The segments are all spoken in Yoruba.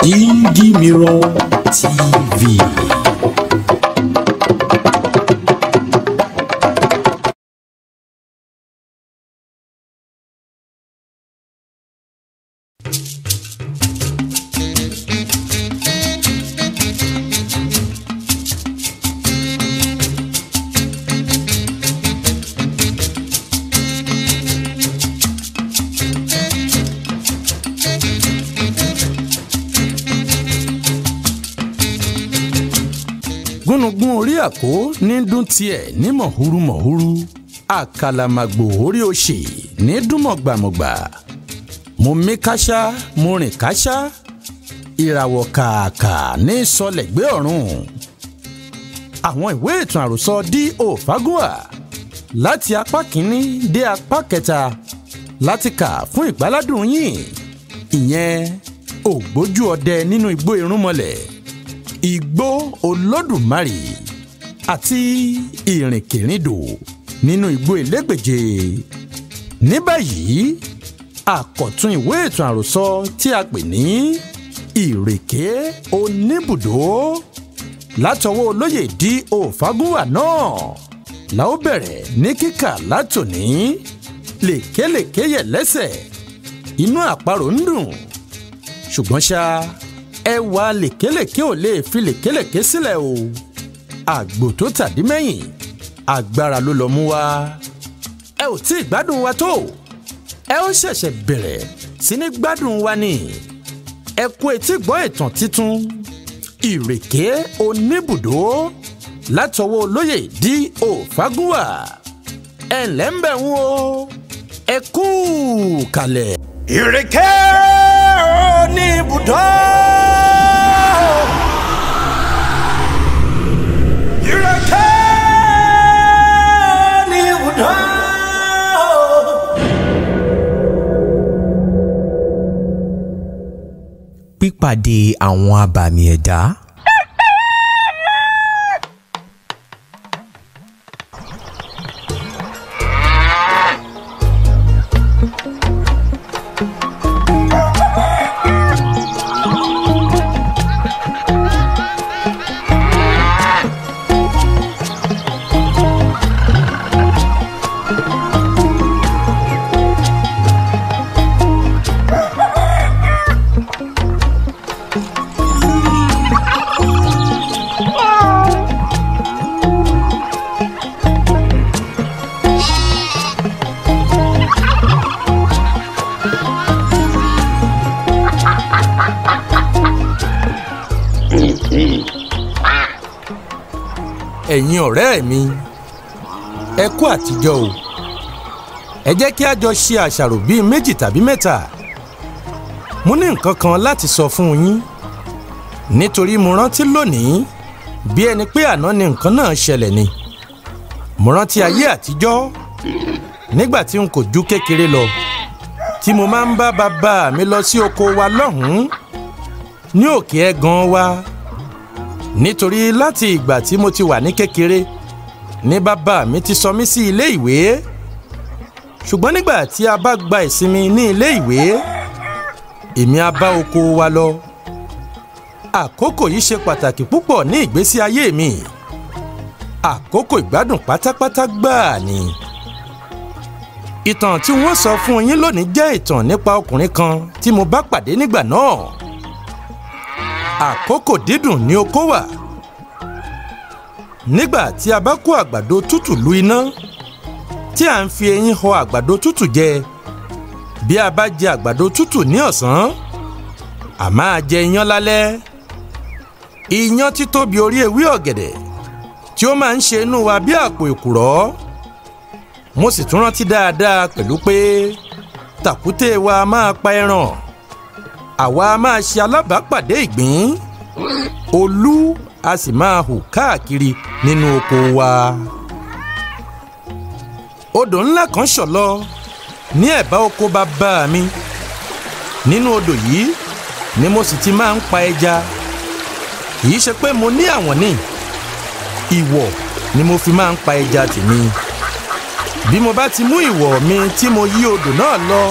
Díngí Mirror TV. Gúnugún orí àkó ní dún tiẹ̀ ní mọ̀húrú mọ̀húrú, àkàlàmàgbò orí òṣè ní dún mọ̀gbàmọ̀gbà. Mo mí káṣá, mo rìn káṣá, ìràwọ̀ kàkà ní sọlẹ̀ gbé ọ̀run. Àwọn ìwé ìtàn àròsọ D.O. Fágúnwà láti apá kínní dé apá kẹta láti kà fún ìgbáládùn yín. Ìyẹn ògbójú ọdẹ nínú igbó irúnmọlẹ̀, Igbó Olódùmarè àti ìrìnkèrindò nínú igbó Elégbèje. Ní báyìí, àkọ̀tun ìwé ìtàn àròsọ tí a pè ní Ìrèké Oníbùdó látọwọ́ olóyè D.O. Fágúnwà náà la ó bẹ̀rẹ̀ ní kíkà látòní. Lèkélèké yẹ̀ lẹ́sẹ̀, inú àparò ń dùn, ṣùgbọ́n ṣá ẹwà lèkélèké ò lè fi lèkélèké sílẹ̀ o. Àgbò tó tàdí mẹ́yìn, agbára ló lọ mú wá. Ẹ ò tí ì gbádùn wa tó, ẹ ó ṣẹ̀ṣẹ̀ bẹ̀rẹ̀ sí ní gbádùn wa ni. Ẹ kú etí gbọ́ ìtàn titun Ìrèké Oníbùdó látọwọ́ olóyè D.O. Fágúnwà. Ẹ ǹlẹ́ ń bẹ̀ ń o, ẹ kú kalẹ̀. Ìrèké Oníbùdó. Ìrèké Oníbùdó. Pípàdé àwọn abàmì ẹ̀dá. Ẹ̀yin ọ̀rẹ́ mi, ẹ kú àtijọ́ o. Ẹ jẹ́ kí a jọ ṣe àṣàrò bíi méjì tàbí mẹ́ta. Mo ní nǹkan kan láti sọ fún yín, nítorí mo rántí lónìí bí ẹni pé àná ni nǹkan náà ṣẹlẹ̀ ni. Mo rántí ayé àtijọ́ nígbà tí n kò ju kékeré lọ, tí mo máa ń bá bàbá mi lọ sí oko wa lọ́hùn-ún ní òkè ẹ̀gàn wa. Nítorí láti ìgbà tí mo ti wà ní kékeré ní bàbá mi ti sọ mí sí ilé ìwé. Ṣùgbọ́n nígbà tí a bá gba ìsinmi ní ilé ìwé, èmi á bá oko wa lọ. Àkókò yìí ṣe pàtàkì púpọ̀ ní ìgbésí ayé mi. Àkókò ìgbádùn pátápátá gbáà ni. Ìtàn tí wọ́n sọ fún yín lónìí jẹ́ ìtàn nípa ọkùnrin kan tí mo bá pàdé nígbà náà. Àkókò dídùn ni oko wà. Nígbà tí a bá kó àgbàdo tútù lu iná, tí à ń fi eyín họ àgbàdo tútù jẹ, bí a bá jẹ àgbàdo tútù ní ọ̀sán, a máa jẹ iyán lálẹ́. Iyán títóbi orí ewé ọ̀gẹ̀dẹ̀ tí ó máa ń ṣe inú wa bí àpò èkùrọ́. Mo sì tún rántí dáadáa pẹ̀lú pé tàkúté wa máa pa ẹran, àwa máa ṣe alábàápàdé ìgbín, olú a sì máa hù káàkiri nínú oko wa. Odò ńlá kan ṣọ̀lọ ní ẹ̀bá oko bàbá mi. Nínú odò yìí ni mo sì ti máa ń pa ẹja. Kì í ṣe pé mo ní àwọn ní, ìwọ̀ ni mo fi máa ń pa ẹja tèmi. Bí mo bá ti mú ìwọ̀ mi tí mo yí odò náà lọ,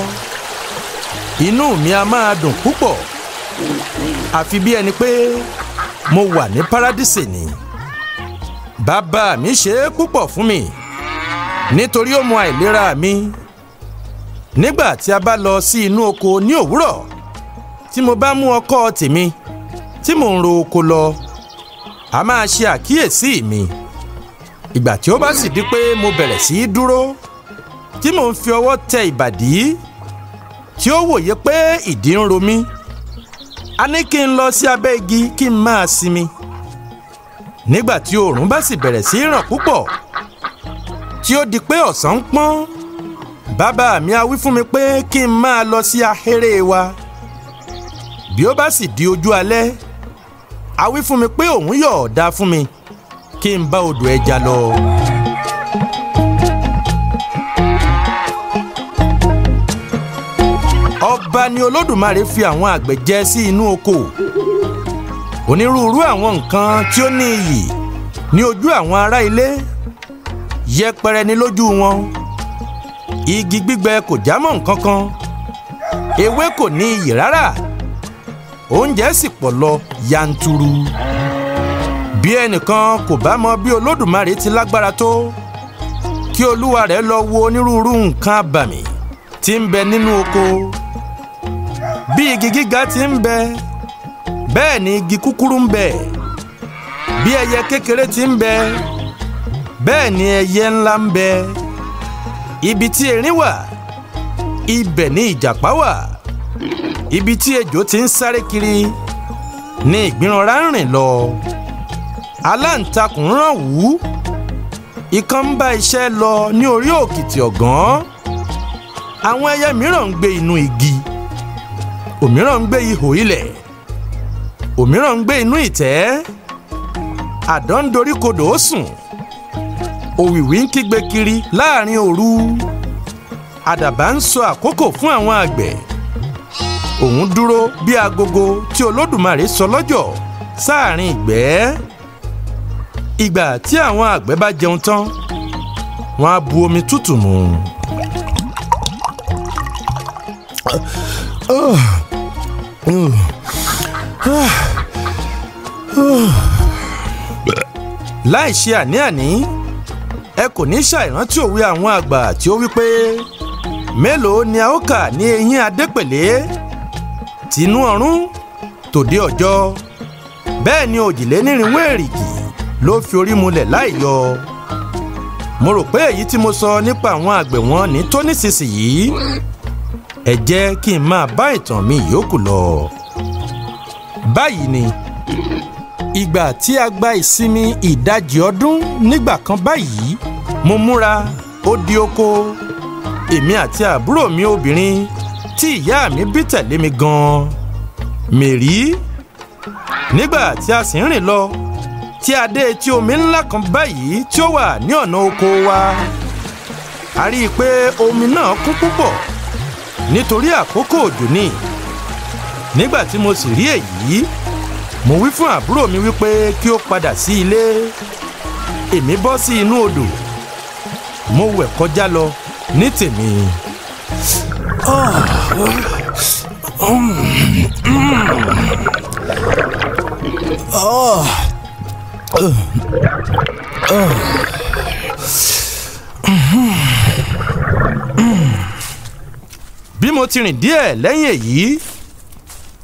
inú mi a máa dùn púpọ̀, àfi bí ẹni pé mo wà ní paradísè ni. Bàbá mi ṣe é púpọ̀ fún mi nítorí ó mọ àìlera mi. Nígbà tí a bá lọ sí inú oko ní òwúrọ̀, tí mo bá mú ọkọ́ tèmi tí mò ń ro oko lọ, a máa ṣe àkíyèsí mi. Ìgbà tí ó bá sì di pé mo bẹ̀rẹ̀ sí í dúró, tí mò ń fi ọwọ́ tẹ ìbàdí, tí ó wòye pé ìdí ń ro mí, a ní kí n lọ sí abẹ́ igi kí n máa sinmi. Nígbà tí oòrùn bá sì bẹ̀rẹ̀ sí í ràn púpọ̀, tí ó di pé ọ̀sán ń pọ́n, bàbá mi á wí fún mi pé kí n máa lọ sí ahéré wa. Bí ó bá sì di ojú alẹ́, á wí fún mi pé òun yọ̀ọ̀da fún mi kí n bá odò ẹja lọ. Ọba ni Olódùmarè fi àwọn àgbẹ̀ jẹ sí inú oko. Onírúurú àwọn nǹkan tí ó ní iyì ní ojú àwọn ará ilé yẹpẹrẹ ni lójú wọn. Igi gbígbẹ kò jámọ́ nǹkan kan, ewé kò ní iyì rárá, oúnjẹ sì pọ̀ lọ yanturu. Bí ẹnìkan kò bá mọ bí Olódùmarè ti lágbára tó, kí olúwa rẹ̀ lọ wo onírúurú nǹkan abàmì tí ń bẹ nínú oko. Bí igi gíga ti ń bẹ, bẹ́ẹ̀ ni igi kúkúrú ń bẹ. Bí ẹyẹ kékeré ti ń bẹ, bẹ́ẹ̀ ni ẹyẹ ńlá ń bẹ. Ibi tí erin wà, ibẹ̀ ni ìjàpá wà. Ibi tí ejò ti ń sáré kiri ni ìgbìnranra ń rìn lọ. Aláǹtakùn ràn wú, ikán ń bá iṣẹ́ lọ ní orí òkìtì ọ̀gán. Àwọn ẹyẹ mìíràn ń gbé inú igi, òmíràn ń gbé ihò ilẹ̀, òmíràn ń gbé inú ìtẹ́. Àdán ń doríkodò ó sùn, òwìwí ń kígbe kiri láàrin òru. Àdàbà ń sọ àkókò fún àwọn àgbẹ̀. Òun dúró bí agogo tí Olódùmarè sọ lọ́jọ́ sáàrin ìgbẹ́. Ìgbà tí àwọn àgbẹ̀ bá jẹun tán, wọ́n á bu omi tútù mu. Láì ṣe àní-àní, ẹ kò ní ṣàìrántí òwe àwọn àgbà tí ó wí pé mélòó ni a ó kà ní eyín Adépèlé, tinú ọ̀run tòde ọjọ́, bẹ́ẹ̀ ni 124 èrìgì ló fi orí mulẹ̀ láì yọ. Mo rò pé èyí tí mo sọ nípa àwọn àgbẹ̀ wọn ní tó nísinsìnyí. Ẹ jẹ́ kí n máa bá ìtàn mi yòókù lọ. Báyìí ni ìgbà tí a gba ìsinmi ìdajì ọdún nígbà kan báyìí, mo múra ó di oko. Èmi àti àbúrò mi obìnrin tí ìyá mi bí tẹ̀lé mi gan-an, Mèrí. Nígbà tí a sì ń rìn lọ, tí a dé etí omi ńlá kan báyìí tí ó wà ní ọ̀nà oko wa, a rí i pé omi náà kún púpọ̀ nítorí àkókò òjò ni. Nígbà tí mo sì rí èyí, mo wí fún àbúrò mi wípé kí ó padà sí ilé. Èmi bọ́ sí inú odò, mo wẹ̀ kọjá lọ ní tèmi. Bí mo ti rìn díẹ̀ lẹ́yìn èyí,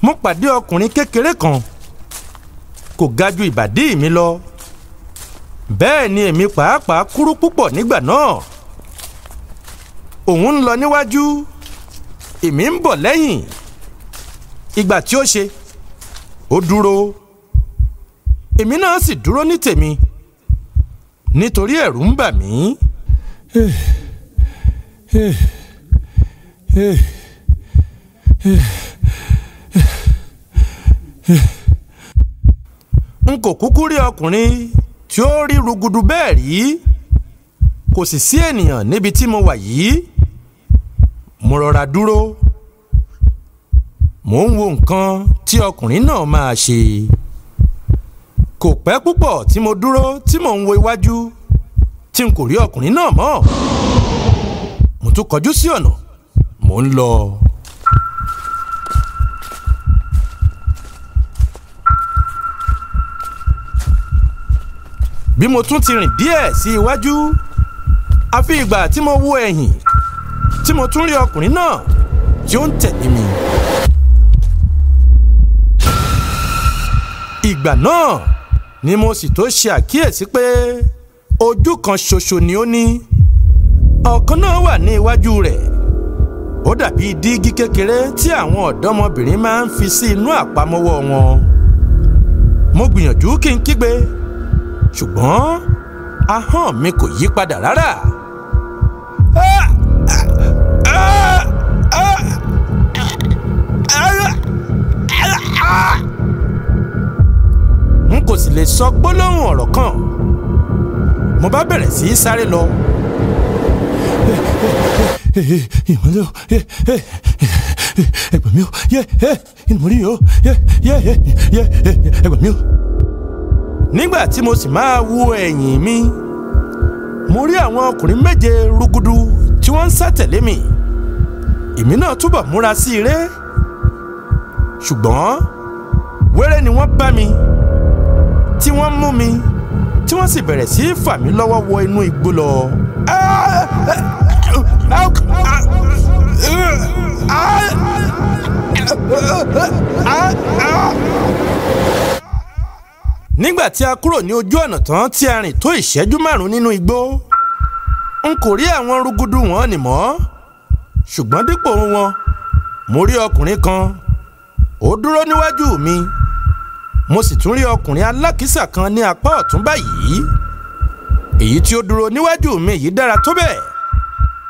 mo pàdé ọkùnrin kékeré kan. Kò ga ju ìbàdí mi lọ, bẹ́ẹ̀ ni èmi pàápàá kúrú púpọ̀ nígbà náà. Òun ń lọ níwájú, èmi ń bọ̀ lẹ́yìn. Ìgbà tí ó ṣe, ó dúró, èmi náà sì dúró ní tèmi nítorí ẹ̀rù ń bà mí. N kò kúkú rí ọkùnrin tí ó rí rugudu bẹ́ẹ̀ rí. Kò sì sí ènìyàn níbi tí mo wà yìí. Mo rọra dúró, mò ń wo nǹkan tí ọkùnrin náà máa ṣe. Kò pẹ́ púpọ̀ tí mo dúró tí mò ń wo iwájú tí n kò rí ọkùnrin náà mọ́. Mo tún kọjú sí ọ̀nà, mò ń lọ. Bí mo tún ti rìn díẹ̀ sí iwájú, àfi ìgbà tí mo wo ẹ̀yìn tí mo tún rí ọkùnrin náà tí ó ń tẹ̀lé mi. Ìgbà náà ni mo sì tó ṣe àkíyèsí pé ojú kan ṣoṣo ni ó ní, ọ̀kan náà wà ní iwájú rẹ̀. Ó dàbí dígí kékeré tí àwọn ọ̀dọ́mọbìnrin máa ń fi sí inú àpamọ́wọ́ wọn. Mo gbìyànjú kí n kígbe, ṣùgbọ́n ahọ́n mi kò yí padà rárá. N kò sì lè sọ gbólóhùn ọ̀rọ̀ kan. Mo bá bẹ̀rẹ̀ sí í sáré lọ. Ìmọ̀lẹ́ o, ẹgbẹ̀ mi o, ìmọ̀lẹ́ o, ẹgbẹ̀ mi o. Nígbà tí mo sì máa wo ẹ̀yìn mi, mo rí àwọn ọkùnrin méje rúgudu tí wọ́n ń sá tẹ̀lé mi. Èmi náà túbọ̀ múra sí eré, ṣùgbọ́n wéré ni wọ́n bá mi, tí wọ́n mú mi, tí wọ́n sì bẹ̀rẹ̀ sí í fà mí lọ́wọ́ wọ inú igbó lọ. Nígbà tí a kúrò ní ojú ọ̀nà tán tí a rìn tó ìṣẹ́jú márùn-ún nínú igbó, n kò rí àwọn rúgúdù wọn nì mọ́, ṣùgbọ́n dípò wọn mo rí ọkùnrin kan. Ó dúró níwájú mi, mo sì tún rí ọkùnrin alákìísà kan ní apá ọ̀tún báyìí. Èyí tí ó dúró níwájú mi yìí dára tó bẹ́ẹ̀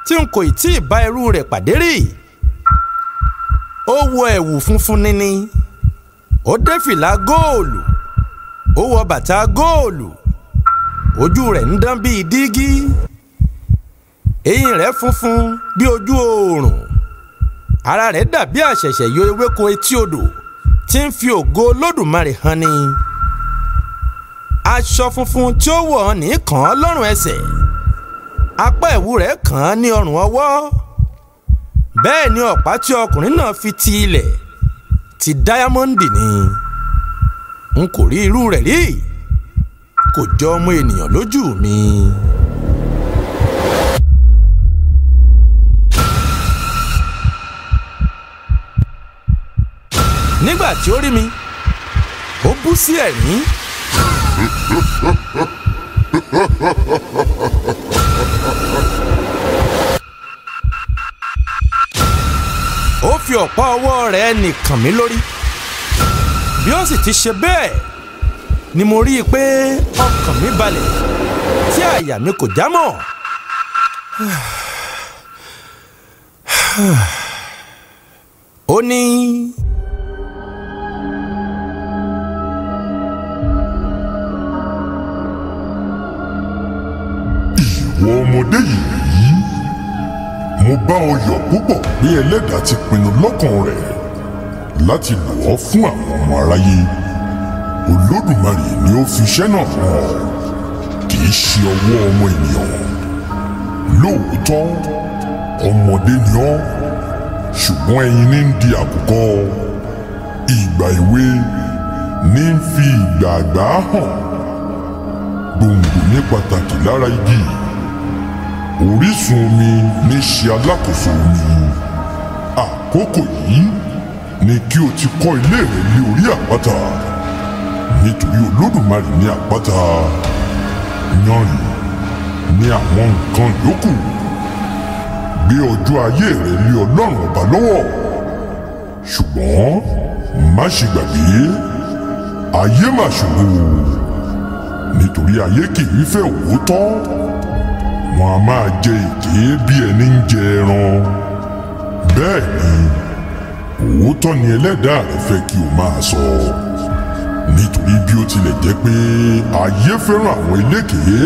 tí n kò tí ì bá irú rẹ̀ pàdé rí. Ó wọ ẹ̀wù funfun níní, ó dé fìlà góòlù, ó wọ bàtà góòlù, ojú rẹ̀ ń dán bíi dígí, eyín rẹ̀ funfun bí ojú oòrùn, ara rẹ̀ dàbí àṣẹ̀ṣẹ̀ yọ ewéko etí odò tí ń fi ògo Olódùmarè hàn ni. Aṣọ funfun tí ó wọ̀ ní kàn án lọ́rùn ẹsẹ̀, apá ẹ̀wù rẹ̀ kàn án ní ọrùn ọwọ́. Bẹ́ẹ̀ ni ọ̀pá tí ọkùnrin náà fi ti ilẹ̀ ti dáyámọ́ndì ni. N kò rí irú rẹ̀ rí, kò jọ ọmọ ènìyàn lójú mi. Nígbà tí ó rí mi, ó bú sí ẹ̀rín. Ó fi ọ̀pá ọwọ́ rẹ̀ nìkàn mí lórí. Bí ó sì ti ṣe bẹ́ẹ̀ ni mo rí i pé ọkàn mi balẹ̀ tí àyà mi kò já mọ́. Ó ní. Ìwọ ọmọdé yìí, mo bá ọ yọ̀ púpọ̀ pé Ẹlẹ́dàá ti pinnu lọ́kàn rẹ̀ láti lò ọ́ fún àwọn ọmọ aráyé. Olódùmarè ni ó fi iṣẹ́ náà hàn ọ́, kì í ṣe ọwọ́ ọmọ ènìyàn. Lóòótọ́ ọmọdé ni ọ́, ṣùgbọ́n ẹyin ní ń di àkùkọ. Ìgbà èwe ní ń fi ìgbà àgbà hàn. Gbòǹgbò ní pàtàkì lára igi. Orísun omi ní ṣe alákòóso omi. Àkókò yìí ni kí o ti kọ́ ilé rẹ lé orí àpáta, nítorí Olódùmarè ní àpáta. Yanrìn ní àwọn nǹkan yòókù. Gbé ọjọ́ ayé rẹ lé Ọlọ́run ọba lọ́wọ́. Ṣùgbọ́n má ṣe gbàgbé, ayé mà ṣòro, nítorí ayé kì í fẹ́ òótọ́. Wọn a máa jẹ èké bí ẹni ń jẹ ẹran. Bẹ́ẹ̀ ni òótọ́ ni Ẹlẹ́dàá rẹ fẹ́ kí o máa sọ. Nítorí bí ó tilẹ̀ jẹ́ pé ayé fẹ́ràn àwọn elékèé,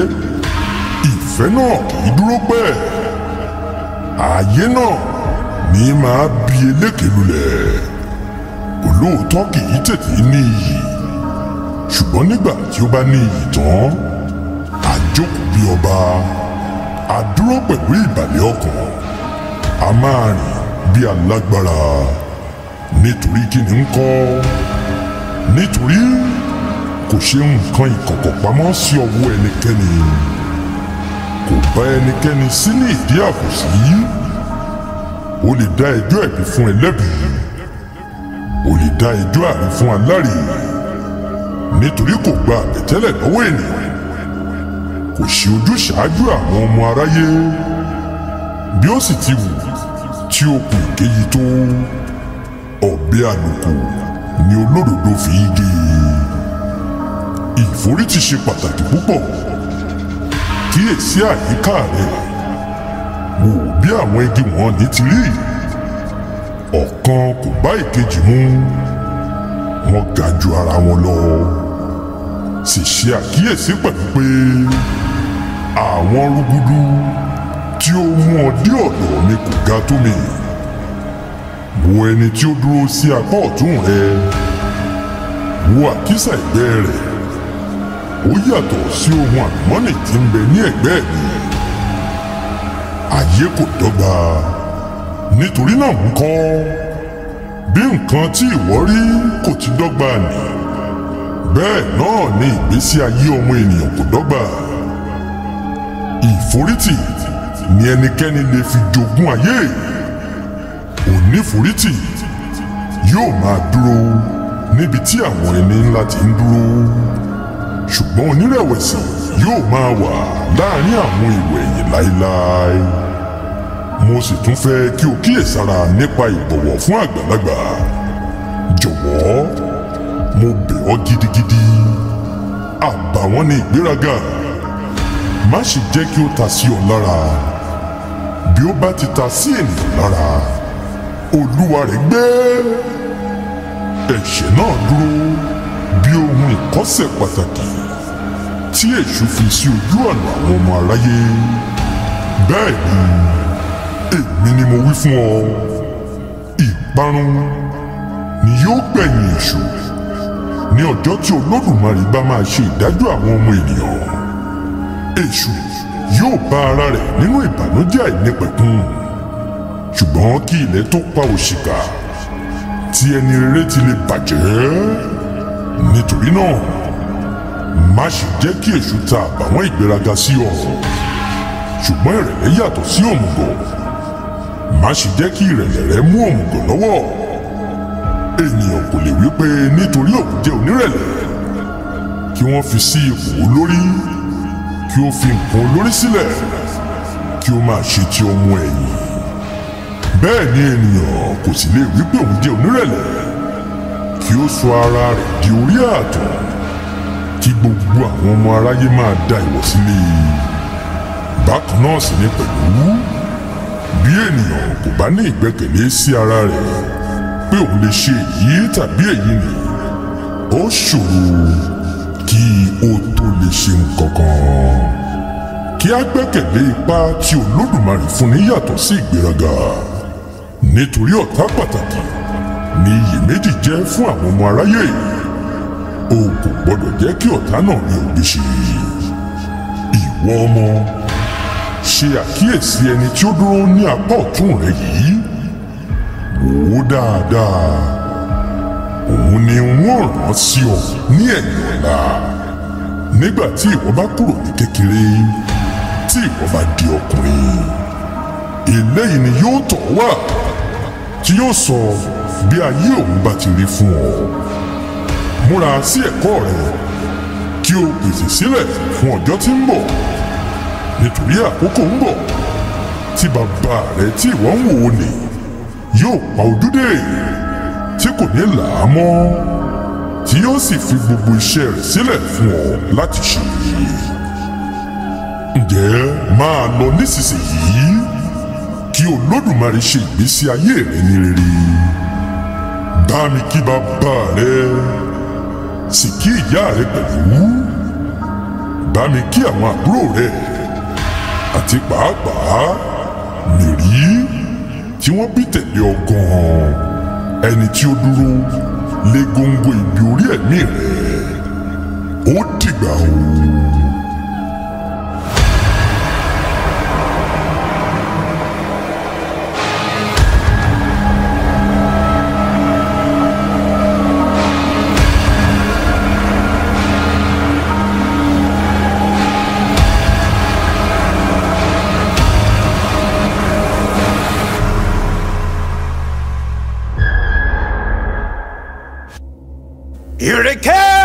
ìfẹ́ náà kì í dúró pẹ́. Ayé náà ní máa bí elékèé lulẹ̀. Olóòótọ́ kì í tètè ní iyì, ṣùgbọ́n nígbà tí ó bá ní iyì tán, á jókòó bí ọba, á dúró pẹ̀lú ìbàlẹ̀ ọkàn. A máa rìn bí alágbára. Nítorí kí ni ń kọ́? Nítorí kò ṣe nǹkan ìkọ̀kọ̀ pamọ́ sí ọwọ́ ẹnikẹ́ni. Kò bá ẹnikẹ́ni sí ní ìdí àbòsí. Ó lè dá ẹjọ́ ẹ̀bi fún ẹlẹ́bi. Ó lè dá ẹjọ́ àrí fún aláre. Nítorí kò gba àbẹ̀tẹ́lẹ̀ lọ́wọ́ ènìyàn. Kò ṣe ojúṣàájú àwọn ọmọ aráyé. Bí ó sì ti wù tí okùn ìkéyìí tó, ọ̀bẹ àlùkò ni olódodo fi í gé e. Ìforítì ṣe pàtàkì púpọ̀. Kíyèsí àyíká rẹ. Wò bí àwọn igi wọ̀nyí ti rí. Ọ̀kan kò bá ìkejì mu. Wọ́n ga ju ara wọn lọ. Sì ṣe àkíyèsí pẹ̀lú pé àwọn rúgúdú tí ó mú ọ dé ọ̀dọ̀ mi kò ga tó mi. Wo ẹni tí ó dúró sí apá ọ̀tún rẹ. Wo àkísà ẹ̀gbẹ́ rẹ̀. Ó yàtọ̀ sí ohun àlùmọ́nì tí ń bẹ ní ẹ̀gbẹ́ mi. Ayé kò dọ́gba. Nítorí náà ń kọ́, bí nǹkan tí ìwọ rí kò ti dọ́gba nì, bẹ́ẹ̀ náà ni ìgbésí ayé ọmọ ènìyàn kò dọ́gba. Ìforítì ni ẹnikẹ́ni lè fi jogún ayé. Oníforítì yóò máa dúró níbi tí àwọn ẹni ńlá ti ń dúró. Ṣùgbọ́n onírẹ̀wẹ̀sì yóò máa wà láàrin àwọn èrò ẹ̀yìn láéláé. Mo sì tún fẹ́ kí o kíyèsára nípa ìbọ̀wọ̀ fún àgbàlagbà. Jọ̀wọ́, mo bẹ̀ ọ́ gidigidi. Àbàwọ́n ni ìgbéraga. Má ṣe jẹ́ kí ó ta sí ọ lára. Bí ó bá ti ta sí ènìyàn lára, olúwa rẹ̀ gbé. Ẹ̀ṣẹ̀ náà dúró bí ohun ìkọ́sẹ̀ pàtàkì tí èṣù fi sí ojú ọ̀nà àwọn ọmọ aráyé. Bẹ́ẹ̀ ni, èmi ni mo wí fún ọ, ìparun ni yóò gbẹ̀yìn èṣù ní ọjọ́ tí Olódùmarè bá máa ṣe ìdájọ́ àwọn ọmọ ènìyàn. Èṣù yóò bá ara rẹ̀ nínú ìbànújẹ́ àìnípẹ̀kun. Ṣùgbọ́n kí ilẹ̀ tó pa òṣìkà tí ẹni rere ti lè bàjẹ́. Nítorí náà, má ṣe jẹ́ kí èṣù ta àbàwọ́n ìgbéraga sí ọ. Ṣùgbọ́n ìrẹ̀lẹ̀ yàtọ̀ sí òmùgọ̀. Má ṣe jẹ́ kí ìrẹ̀lẹ̀ rẹ mú òmùgọ̀ lọ́wọ́. Ènìyàn kò lè wí pé nítorí òun jẹ́ onírẹ̀lẹ̀ kí wọ́n fi sí ipò olórí, kí ó fi nǹkan olórí sílẹ̀, kí ó máa ṣe ti ọmọ ẹ̀yìn. Bẹ́ẹ̀ ni ènìyàn kò sì lè wí pé òun jẹ́ onírẹ̀lẹ̀ kí ó sọ ara rẹ̀ di orí ààtàn, kí gbogbo àwọn ọmọ aráyé máa da ìwọ̀sí lé e. Bákan náà sì ni pẹ̀lú, bí ènìyàn kò bá ní ìgbẹ́kẹ̀lé sí ara rẹ̀ pé òun lè ṣe èyí tàbí èyí ni, ó ṣòro kí ó tó lè ṣe nǹkan kan. Kí á gbẹ́kẹ̀lé ipá tí Olódùmarè fúnni yàtọ̀ sí ìgbéraga. Nítorí ọ̀tá pàtàkì ni iyèméjì jẹ́ fún àwọn ọmọ aráyé. O kò gbọdọ̀ jẹ́ kí ọ̀tá náà rí òbí ṣe. Ìwọ ọmọ, ṣe àkíyèsí ẹni tí ó dúró ní apá ọ̀tún rẹ yìí. Wò ó dáadáa. Òun ni wọ́n rán sí ọ ní ẹ̀yìn ọ̀la. Nígbà tí ìwọ bá kúrò ní kékeré, tí ìwọ bá di ọkùnrin, eléyìí ni yóò tọ̀ wá, tí yóò sọ bí ayé òun bá ti rí fún ọ. Múra sí ẹ̀kọ́ rẹ kí o pèsè sílẹ̀ fún ọjọ́ tí ń bọ̀. Nítorí àkókò ń bọ̀ tí bàbá rẹ tí ìwọ ń wò ó nì yóò pa ojú dé, tí kò ní là á mọ́, tí yóò sì fi gbogbo iṣẹ́ rẹ̀ sílẹ̀ fún ọ láti ṣe. Ǹjẹ́ máa lọ nísinsìnyí kí Olódùmarè ṣe ìgbésí ayé rẹ ní rere. Bá mi kí bàbá rẹ, sì kí ìyá rẹ pẹ̀lú. Bá mi kí àwọn àbúrò rẹ àti pàápàá Mèrí tí wọ́n bí tẹ̀lé ọ gan-an, ẹni tí ó dúró lé góńgó ibi orí ẹ̀mí rẹ̀. Ó dìgbà o. Ìrèké.